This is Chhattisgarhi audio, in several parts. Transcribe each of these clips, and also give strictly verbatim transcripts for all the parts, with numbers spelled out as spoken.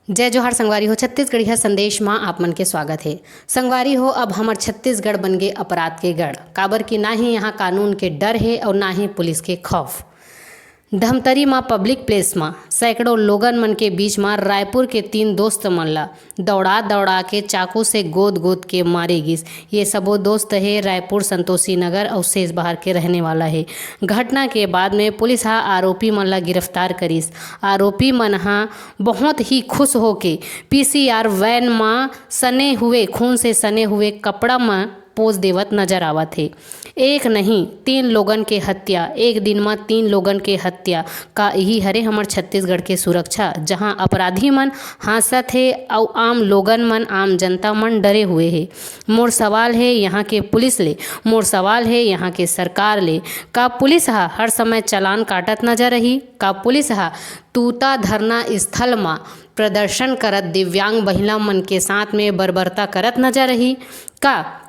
जय जोहार संगवारी हो, छत्तीसगढ़िया संदेश मा आप मन के स्वागत हे। संगवारी हो, अब हमर छत्तीसगढ़ बन गे अपराध के गढ़, काबर कि ना ही यहाँ कानून के डर हे और ना ही पुलिस के खौफ। धमतरी मा पब्लिक प्लेस मा सैकड़ों लोगन मन के बीच मा रायपुर के तीन दोस्त मन ला दौड़ा दौड़ा के चाकू से गोद गोद के मारे गिस। ये सबो दोस्त हे रायपुर संतोषी नगर और शेष बहार के रहने वाला हे। घटना के बाद में पुलिस हा आरोपी मन ला गिरफ्तार करिस। आरोपी मन हा बहुत ही खुश होके पीसीआर वैन मा सने हुए, खून से सने हुए कपड़ा मा पोज देवत नजर आवत हे। एक नहीं, तीन लोगन के हत्या, एक दिन मा तीन लोगन के हत्या। का यही हरे हमर छत्तीसगढ़ के सुरक्षा, जहां अपराधी मन हाँसत हे अउ आम लोगन मन, आम जनता मन डरे हुए हे? मोर सवाल हे यहाँ के पुलिस ले, मोर सवाल हे यहाँ के सरकार ले, का पुलिस ह हर समय चालान काटत नजर रही? का पुलिस ह तूता धरना स्थल मा प्रदर्शन करत दिव्यांग महिला मन के साथ में बर्बरता करत नजर रही? का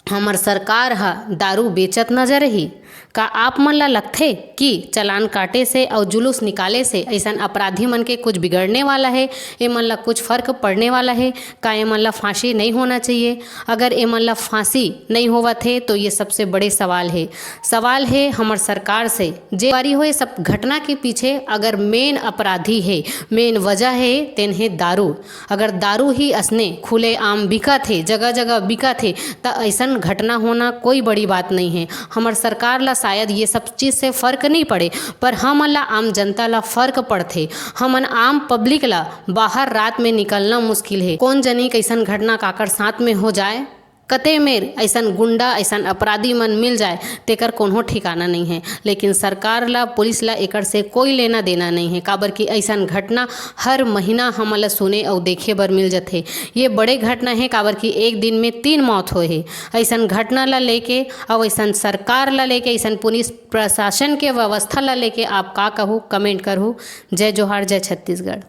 हमर सरकार ह दारू बेचत नजर रही? का आप मन ला लगथे कि चालान काटे से अउ जुलूस निकाले से अइसन अपराधी मन के कुछ बिगड़ने वाला हे, ए मन ला कुछ फर्क पड़ने वाला हे? का ए मन ला फांसी नहीं होना चाहिए? अगर ए मन ला फांसी नहीं होवत हे तो ये सबसे बड़े सवाल हे। सवाल हे हमर सरकार से, जे बारी होए सब घटना के पीछे अगर मेन अपराधी हे, मेन वजह हे, तेन हे दारू। अगर दारू ही असने खुले आम बिकत हे, जगह जगह बिकत हे, त अइसन घटना होना कोई बड़ी बात नहीं हे। हमर सरकार ला शायद ये सब चीज से फर्क नहीं पड़े, पर हमन ला, आम जनता ला फर्क पड़थे। हमन आम पब्लिक ला बाहर रात में निकलना मुश्किल हे। कौन जनी कैसन घटना काकर साथ में हो जाए, कते मेर अइसन गुंडा, अइसन अपराधी मन मिल जाए, तेकर कोनो ठिकाना नहीं हे। लेकिन सरकार ला, पुलिस ला एकर से कोई लेना देना नहीं हे, काबर कि अइसन घटना हर महीना हमन ला सुने अउ देखे बर मिल जथे। ये बड़े घटना हे, काबर कि एक दिन में तीन मौत होए हे। अइसन घटना ला लेके अउ अइसन सरकार ला लेके, अइसन पुलिस प्रशासन के व्यवस्था ला लेके आप का कहू, कमेंट करहू। जय जोहार, जय छत्तीसगढ़।